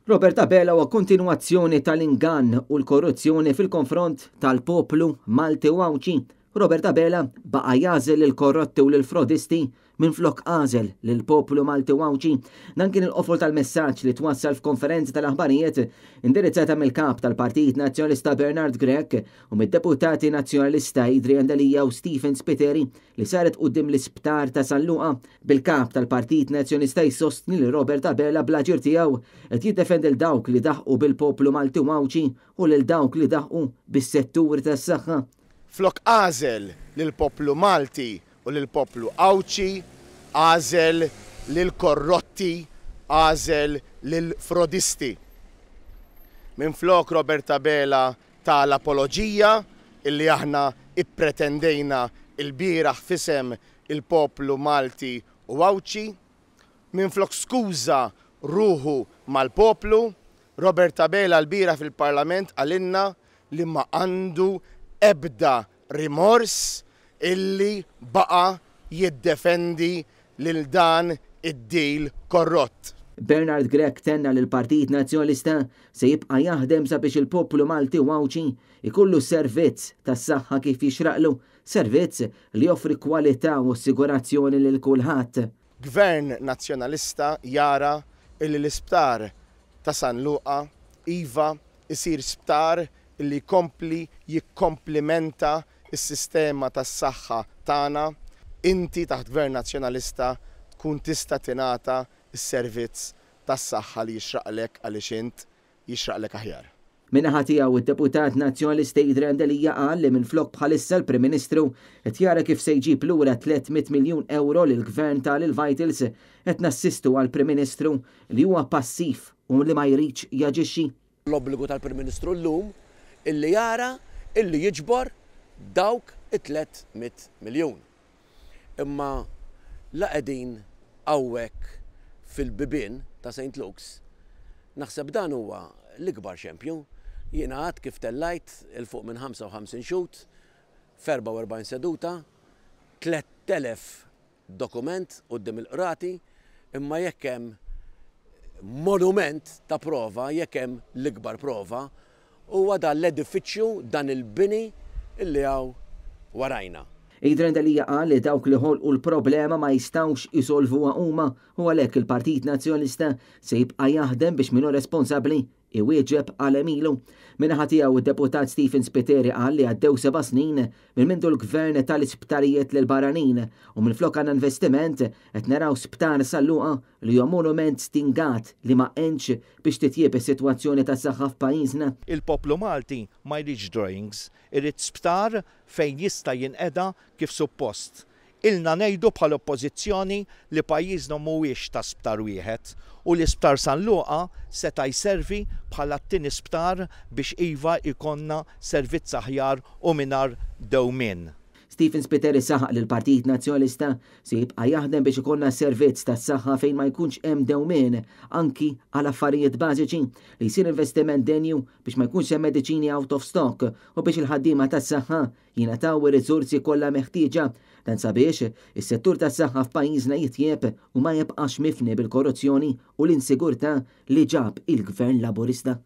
Robert Abela huwa kontinwazzjoni tal-ingann u l-korruzzjoni fil-konfront tal-poplu Malti u Għawdxi. Robert Abela baqa' jagħżel lill-korrotti u lill-frodisti minflok għażel lill-poplu Malti u Għawdxi. Dan kien il-qofol tal-messaġġ li twassal f'konferenza tal-aħbarijiet indirizzata mill-Kap tal-Partit Nazzjonalista Bernard Grech u mid-Deputati Nazzjonalista Adrian Delia u Stephen Spiteri li saret quddiem l-Isptar ta' San Luqa, bil-Kap tal-Partit Nazzjonista jsostni li Robert Abela bl-aġir tiegħu qed jiddefendi 'l dawk li daħqu bil-poplu Malti u Għawdxi u lil dawk li daħqu bis-settur tas-saħħa. Flok għażel lill-poplu Malti u lill-poplu Għawdxi, għażel lill-korrotti, għażel lill-frodisti. Minflok Robert Abela ta l-apoloġija illi aħna ippretendejna lbieraħ f'isem il-poplu Malti u Għawdxi. Minflok skuża ruħu mal-poplu, Robert Abela lbieraħ fil-Parlament qalilna li ma għandu ebda rimors illi baqa' jiddefendi lil dan id-deal korrott. Bernard Grech tenna li l-Partit Nazzjonalista se jibqa' jaħdem sabiex il-poplu Malti u Għawdxi jkollu servizz tas-saħħa kif jixraqlu, servizz li joffri kwalità u assigurazzjoni lil kulħadd. Gvern Nazzjonalista jara illi l-isptar ta' San Luqa iva jsir sptar illi jkompli jikkomplimenta s-sistema tas-saħħa tagħna, inti taħt Gvern Nazzjonalista tkun tista' tingħata s-servizz tas-saħħa li jixraqlek għaliex int jixraqlek aħjar. Min-naħa tiegħu, id-Deputat Nazzjonalista Adrian Delia qal li minflok bħalissa l-Prim Ministru qed jara kif se jġib lura 300 miljun ewro li l-Gvern ta lil Vitals, qed nassistu għal Prim Ministru li huwa passiv u li ma jridx jaġixxi. L-obbligu tal-Prim Ministru llum illi jara illi jiġbor dawk it-300 miljun. Imma la qegħdin hawnhekk fil-bibien ta' Saint Luke's, naħseb dan huwa l-ikbar xempju. Jiena għad kif tellajt 'il fuq minn 55 xhud f'44 seduta, 3,000 dokument quddiem il-qrati, imma jekk hemm monument ta' prova, jekk hemm l-ikbar prova, huwa dan l-edifiċju, dan il-bini li hawn warajna. Adrian Delia qal li dawk li ħolqu l-problema ma jistgħux isolvuha huma u għalhekk il-Partit Nazzjonalista se jibqa' jaħdem biex min hu responsabbli iwieġeb għal għemilu. Min-naħa tiegħu d-Deputat Stephen Spiteri qal li għaddew seba' snin minn mindu l-Gvern ta l-isptarijiet lill-barranin u minflok għandna investiment qed naraw sptar San Luqa li huwa monument stingat li ma għenx biex titjieb is-sitwazzjoni tas-saħħa f'pajjiżna. Il-poplu Malti ma jridx drawings, irid sptar fejn jista' jinqeda kif suppost. Ilna ngħidu bħala Oppożizzjoni li pajjiżna mhuwiex ta' sptar wieħed u li Sptar San Luqa seta' jservi bħala t-tieni sptar biex iva jkollna servizz aħjar u mingħajr dewmien. Stephen Spiteri saħaq li l-Partit Nazzjonalista se jibqa' jaħdem biex ikollna servizz tas-saħħa fejn ma jkunx hemm dewmien anki għal affarijiet bażiċi, li jsir investiment denju biex ma jkunx hemm mediċini out of stock u biex il-ħaddiema tas-saħħa jingħataw ir-riżorsi kollha meħtieġa. Dan sabiex is-settur tas-saħħa f'pajjiżna jitjieb u ma jibqax mifni bil-korruzzjoni u l-insigurtà li ġab il-Gvern Laburista.